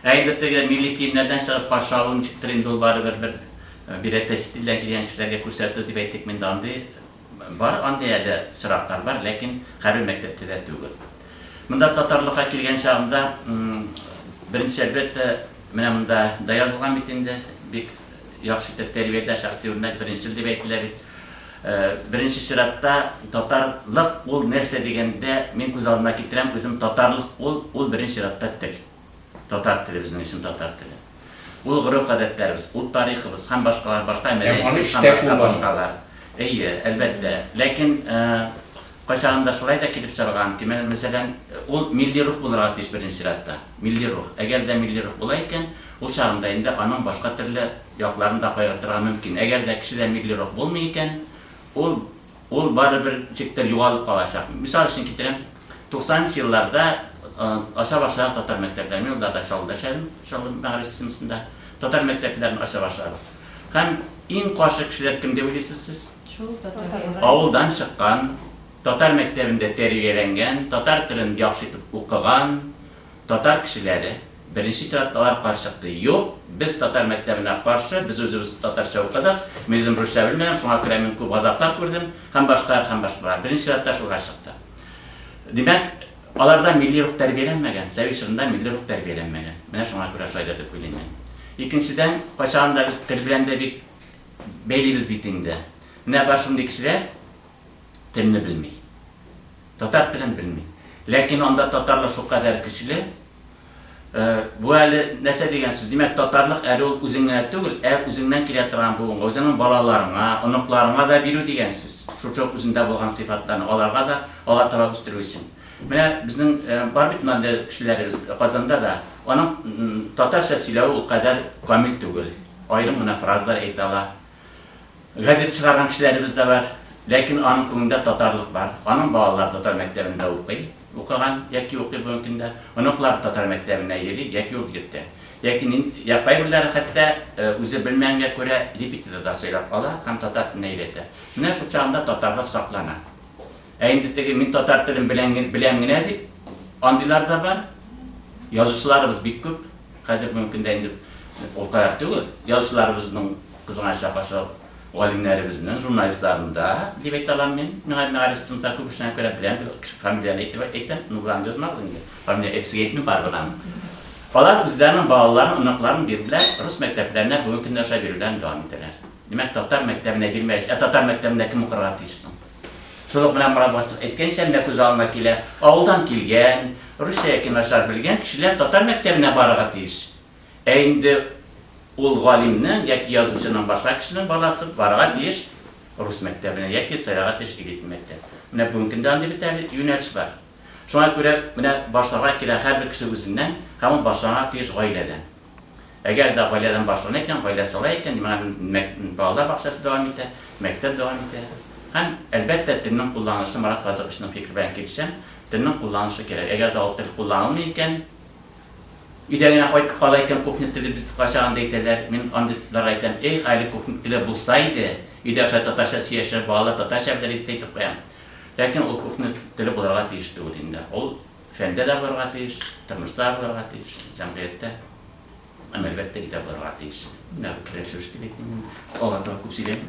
Ә инде теге милли киемнәрдән чыгып каршы алу ничектер инде ул барыбер бер бигрәк тә чит илдән килгән кешеләргә күрсәтү дип әйтик инде андый бар андый әле очраклар бар, ләкин һәрбер мәктәптә дә түгел. Монда татарлыкка килгән чагында беренче әлбәттә менә монда да язылган бит инде бик яхшы итеп тәрбиядә шәхси үрнәк беренчел дип әйтелә бит. Беренче чиратта татарлык ул нәрсә дигәндә мин күз алдына китерәм үзем татарлык ул, ул беренче чиратта тел. Татар теле безнең өчен татар теле. Ул гореф-гадәтләребез, ул тарихыбыз һәм башкалар, башка мәдәниятебез һәм башка башкалар. Әйе, әлбәттә. Ләкин кайчагында шулай да килеп чыгарга мөмкин. Мәсәлән, ул милли рух булырга тиеш беренче чиратта. Милли рух. Әгәр дә милли рух була икән, ул чагында инде аның башка төрле якларын да кайгыртырга мөмкин. Әгәр дә кешедә милли рух булмый икән, ул ул барыбер ничектер югалып калачак. Мисал өчен китерәм, 90 нчы елларда ача башладык татар мәктәпләрен. Мин ул елларда Чаллыда эшләдем, Чаллы мәгариф системасында. Татар мәктәпләрен ача башладык. Һәм иң каршы кешеләр кем дип уйлыйсыз сез? Шул татарлар. Авылдан чыккан, татар мәктәбендә тәрбияләнгән, татар телен яхшы итеп укыган татар кешеләре. Беренче чиратта алар каршы чыкты. Юк, без татар мәктәбенә каршы, без үзебез татарча укыдык, мин үзем русча белмәдем, шуңа күрә мин күп газаплар күрдем, һәм башкалар, һәм башкалар. Беренче чиратта шулар чыкты. Димәк, аларда милли рух тәрбияләнмәгән, совет чорында милли рух тәрбияләнмәгән. Менә шуңа күрә шулайдыр дип уйлыйм мин. Икенчедән, кайчагында без тел белән дә бик бәйлибез бит инде. Менә бар шундый кешеләр телне белми. Татар телен белми. Ләкин анда татарлык шулкадәр көчле. Бу әле нәрсә дигән сүз? Димәк, татарлык әле ул үзең генә түгел, ә үзеңнән килә торган буынга, үзеңнең балаларыңа, оныкларыңа да бирү дигән сүз. Шушы ук үзеңдә булган сыйфатларны аларга да алга таба үстерү өчен. Менә безнең бар бит мондый кешеләребез Казанда да. Аның татарча сөйләве ул кадәр камил түгел. Аерым гына фразалар әйтә ала. Газет чыгарган кешеләребез дә бар. Ләкин аның күңелендә татарлык бар. Аның балалары татар мәктәбендә укый, укыган яки укый бүгенге көндә. Оныклары татар мәктәбенә йөри яки ул йөртә. Яки нин, я кайберләре хәтта үзе белмәгәнгә күрә репетитор да сайлап ала һәм татар теленә өйрәтә. Менә шул чагында татарлык саклана. Ә инде теге мин татар телен белән, беләм генә дип, андыйлар да бар. Язучыларыбыз бик күп. Хәзер бүгенге көндә инде ул кадәр түгел. Язучыларыбызның кызганычка каршы галимнәребезнең, журналистларның да, дип әйтә алам мин. Миңа мәгариф сыныфта күп эшләгәнгә күрә беләм, кеше фамилияне әйтеп әйтәм, ну боларны язмагыз инде. Фамилия сезгә әйтмим барыбер аны. Алар үзләренең балаларын, оныкларын бирделәр, рус мәктәпләренә бүгенге көндә шулай бирүләрен дәвам итәләр. Димәк, татар мәктәбенә бирмәгәч, ә татар мәктәбендә кем укырга тиеш соң? Шул ук менә Морат Ватсов әйткәнчә, менә күз алдыма килә, авылдан килгән, русча яки начар белгән кешеләр татар мәктәбенә барырга тиеш. Ә инде ул галимнең яки язучының, башка кешенең баласы барырга тиеш рус мәктәбенә яки сайларга тиеш элитный мәктәп. Менә бүгенге көндә андый бит әле юнәлеш бар. Шуңа күрә менә башларга кирәк һәрбер кеше үзеннән һәм ул башланырга тиеш гаиләдән. Әгәр дә гаиләдән башлана икән, гаилә сала икән, димәк, балалар бакчасы дәвам итә, мәктәп дәвам итә. Һәм, әлбәттә, телнең кулланышы, Марат Фазыловичның фикере белән килешәм, телнең кулланышы кирәк. Әгәр дә ул тел кулланылмый икән, өйдә генә кайтып кала икән, кухня теле без кайчагында әйтәләр, мин андыйларга әйтәм, эх, әле кухня теле булса иде, өйдә шулай татарча сөйләшер, балалар татарча белер иде дип әйтеп куям. Ләкин ул кухня теле булырга тиеш түгел инде. Ул Фәндә дә булырга тиеш, тормышта да булырга тиеш, җәмгыятьтә һәм, әлбәттә, өйдә булырга тиеш. Менә бу керәшүш дип әйтим мин. Алга таба күп сөйләмим.